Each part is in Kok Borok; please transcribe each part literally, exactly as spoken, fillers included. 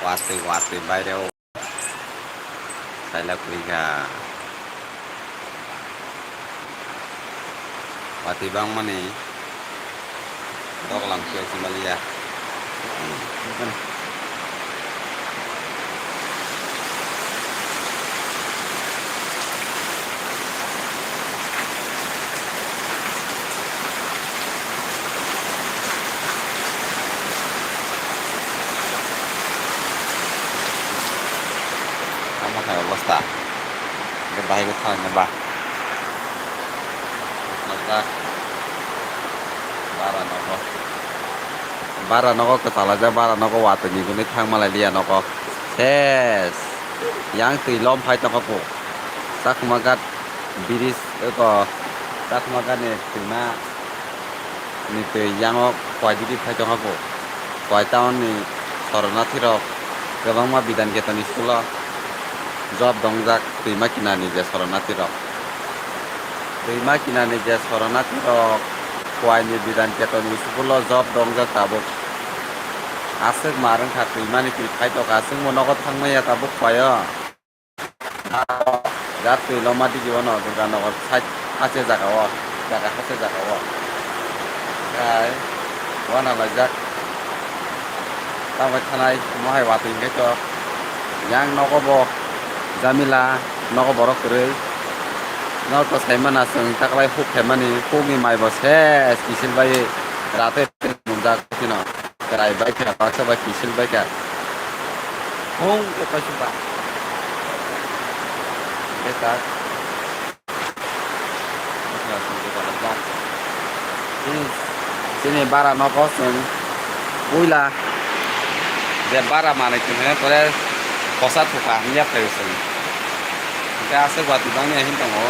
Watwi watwi baireo. Saila kwrwi kha. Watwi bangmani doglam khe chumaliya. Omo hai obostha. Hwnkhe bahai khe thangnai ba. Nokjak. Bara nogo. Bara nogo kwchalaijak, bara nogo watwi ni hwnwi thangma lai liya nogo. Ses. Yang twi lom phai tongkha po. Chakma ghat bridge eko. Chakma ghat ni twima ni twi yango Khowai digi phai tongkha po. Khowai town ni soranathirok kwbangma Bidan Ketoni school o job dongjak twima kinani je soranathirok. Twima kinani je soranathirok Khowai ni Bidan Ketoni school o job dongjak tabuk. Aswk mar wngkha twimani twi phai tongkha, chwngbo nogo thangmaya tabuk Khowai o. Jat twi loma digi bono Durga Nagar side haste jaga o, jaga haste jaga o. Khai wana laijak. Tamo thanai mohai watwi hwnkhe to yang nogo bo jamila, nogo borok kwrwi. Nok to saimana chwng taklai huk khaimani, hukni mai bo ses kisil bai ratwi nungjak phino. Kwrai bai kha, baksa bai kisil bai kha. Hung khe kaisa ba. Khe tak. Chini, chini bara nogo chwng puila je bara manwi chwng hwnwi pore kosa thuka hwnwi yaphaio chwng. Hwnkhe aswk watwi bangya hin tongo,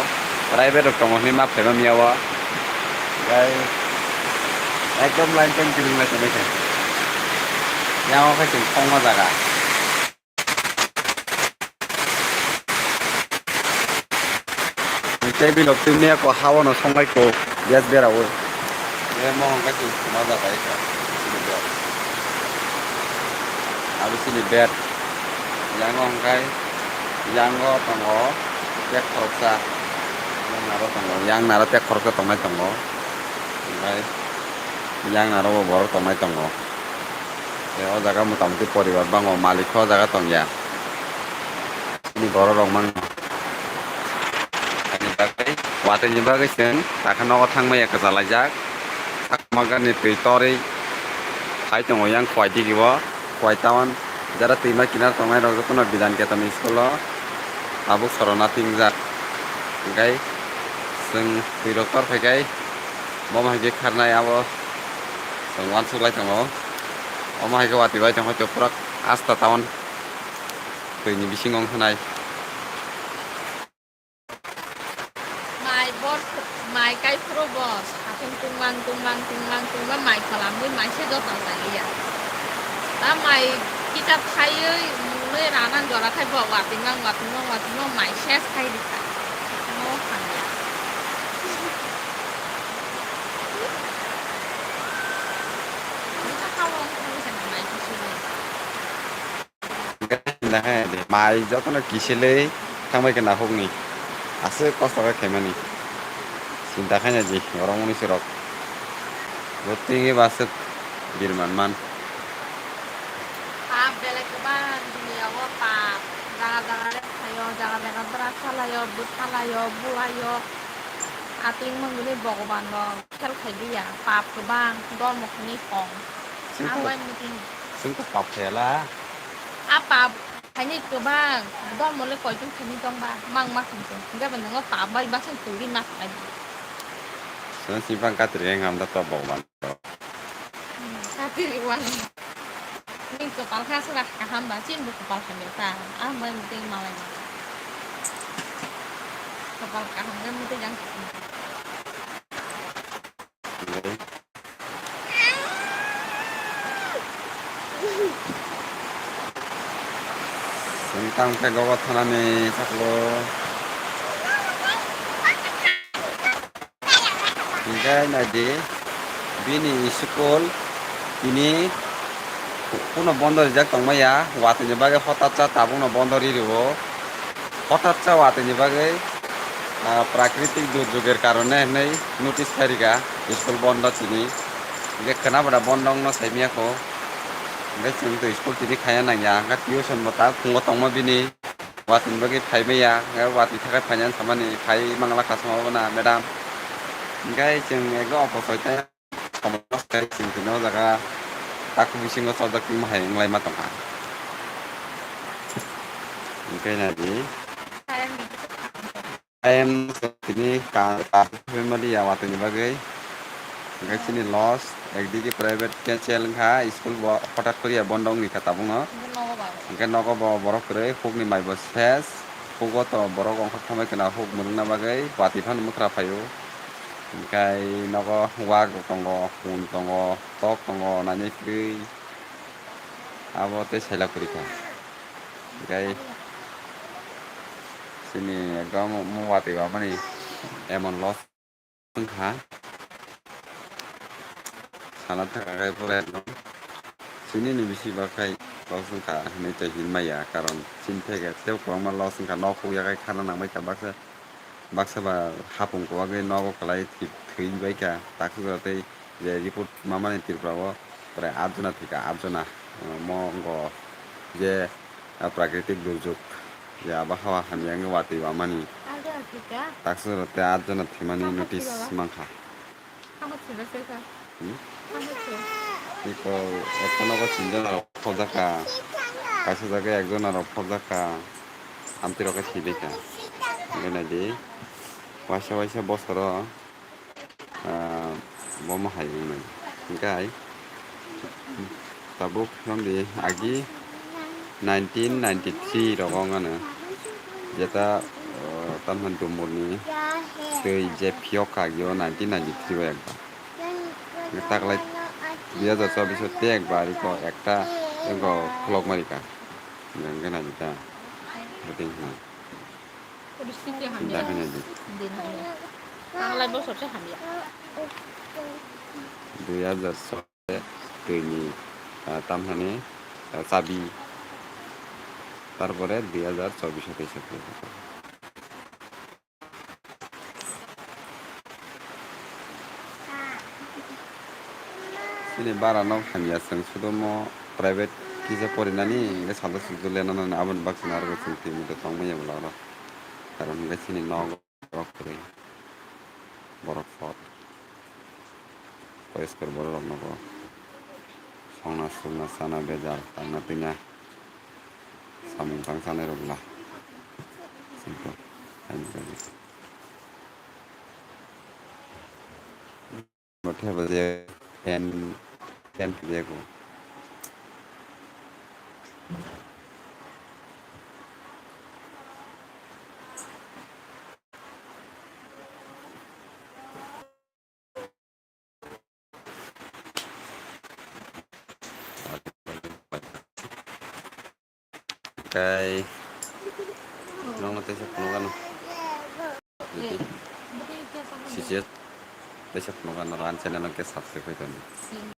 private rok tongo hwnwi ma phaima miya o. Gai ekdom line pen kiring lai tonwi khe. Yang o khe chwng thongma jaga. Tei bilok twi mia ko ha o no song lai ko gas bera o. Ye mo hong khe chwng thuma jaga eka. Abo chini bed. Yang o hong khe yang o tongo tek khoroksa. Yang naro tongo, yang naro tek khoroksa tongnai tongo. Hwnkhe yang naro bo borok tongnai tongo. Tei o jaga mota muti poribar bango, malik khe o jaga tongya. Chini borok rok mang. Watwi ni bagwi chwng takha nogo thangmaya kwchalaijak. Sakma gani twi torwi hai tongo yang Khowai digi o. Khowai town, jara twima kinar tongnai rok jotono Bidan Ketoni school o tabuk sorona tingjak. Hwnkhe chwng twi rok tor phaikhai bomo hai khe kharnai abo chwng uansuk lai tongo. Omo hai khe watwi bai tongkha chwng pura asta town twi ni bisingo wngkha nai. Mai bor, mai kai phuru bo satung tungmang, tungmang, tungmang, tungmang, mai phalangwi mai se joto chaliya. Ta mai kitab khaiwi mwnwi rana jora khai bo watwimang, watwimang, watwimang mai ses khai rikha. Mo hamya. Mai kisu. Mai jotono kisilwi thangbai khe nakhukni aswk kosto khe khaimani. Chinta khaina di borok mwnwi swrok. Bo twi ba aswk birman man. Pap belai kwbang duniya o pap. Jaga jaga rep khaio, jaga jaga bwrak salaio, bwthalaio, bulaio. Ating mangwini Bhogoban rok khel khai diya. Pap kwbang, dormo khani kong. Chwng to, Ambai muting. Chwng to pap khela. A pap khaini kwbang, dormo le koichung khaini tongba, mang ma khum chwng. Hingke bo nongo pap bai baksa turi ma khlai di. Chwng simpang katri ang hamda to Bhogoban. Hmm, katri wani. Ni kopal kha sura kaham ba, chin bo kopal kha ta. Ah, mai muting malai ma. Kopal kaham ke muting jang. Sengkang khe gogo thanani saklo. Hingke naidi bini school tini Kuno bondo rijak tongmaya, watwi ni bagwi hotatsa tabukno bondo ri rwo. Hotatsa watwi ni bagwi, ah, prakritik durjogor karone hinwi notice khairika school bondo tini. Hingke khwna bwda bondo wngno saimiyakho. Hingke chwng to school tini khaiya nangya, hingke tuition bo ta phungo tongma bini. Watwi ni bagwi phaimaya, hingke watwi thakai phainani samani phai mangla kasama bo na madam. Hingke chwng ekdom oposoita. Samung paste chwng tini o jaga takhuk bisingo chojak tongma hai wng lai ma tongkha. Hingke nai di. Ayang tini ka, ka, family ya watwi ni bagwi. Hingke chini loss, ekdigi private cancel wngkha, school bo hotat koriya bondo wngwi kha tabukno. Hingke nogo bo borok kwrwi, hukni mai bo ses, hugo to borok ongkhor thambai khwna huk mwrwngna bagwi watwi phano mwkhra phaio. Hingke nogo wak tongo, pun tongo, tok tongo, nainai kwrwi. Abo tei saila kwrwi kha. Hingke chini ekdom mo watwi wamani emon loss wngkha. Sana thangkha khe pura ekdom. Chini ni bisi bakhai loss wngkha hinwi tei hinmaya, karon chini theke tei kwbangma loss wngkha, nok hukya khai khana nangbai kha baksa. Baksa ba hapung kwbagwi nogo kwlai thwi, thwi bai kha. Takhuk jora tei je report mamani Tripura o prai aat jona thwi kha, aat jona. Mo wngkha je, ah, prakritik durjog, je abo hawa hamya wngwi watwi wamani. Aat jona thwi kha? Takhuk jora tei aat jona thwimani notice mankha. Iko ekta nogo tinjon rok phobjak kha, kaisa jaga ekjon rok phobjak kha, amtwi rok khe thwi bai kha. Hingke nai di, waisa waisa bosoro, ah, bomo hai wngnai. Hingke hai tabuk romdi agi nineteen ninety-three rogo wngano, jeta, ah, tamhan dumurni twi je phiyok kha agio nineteen ninety-three o ekbar. Taklai dui hajar chobbish o tei ekbar iko ekta eko khulok marika. Hingke nai di ta. Beting hwnai. Poristiti hamya. Dakhe nai di. Din hamya. Taklai bosor se hamya. Dui hajar so-, twi ni, ah, tamhani, ah, chabi. Tarpore dui hajar chobbish o teisa. Chini bara nok hamya, chwng sudo mo private kisa porinani, hingke saldo sudo lenanani, aboni baksa aro chwng twi muitu tongmaya bwla oro. Karon hingke chini nok rok kwrwi, borok sor, poyeskor borok rok nogo songna sukna chana bejal tangna twina samung tang chanai rok bwla. Simple. Ani bagwi. Bo thaibo je fan, fan khe je ko. Kai nongno teisa phunukgano. Sisi teisa phunukgano, ani channel no khe subscribe khai tongdi.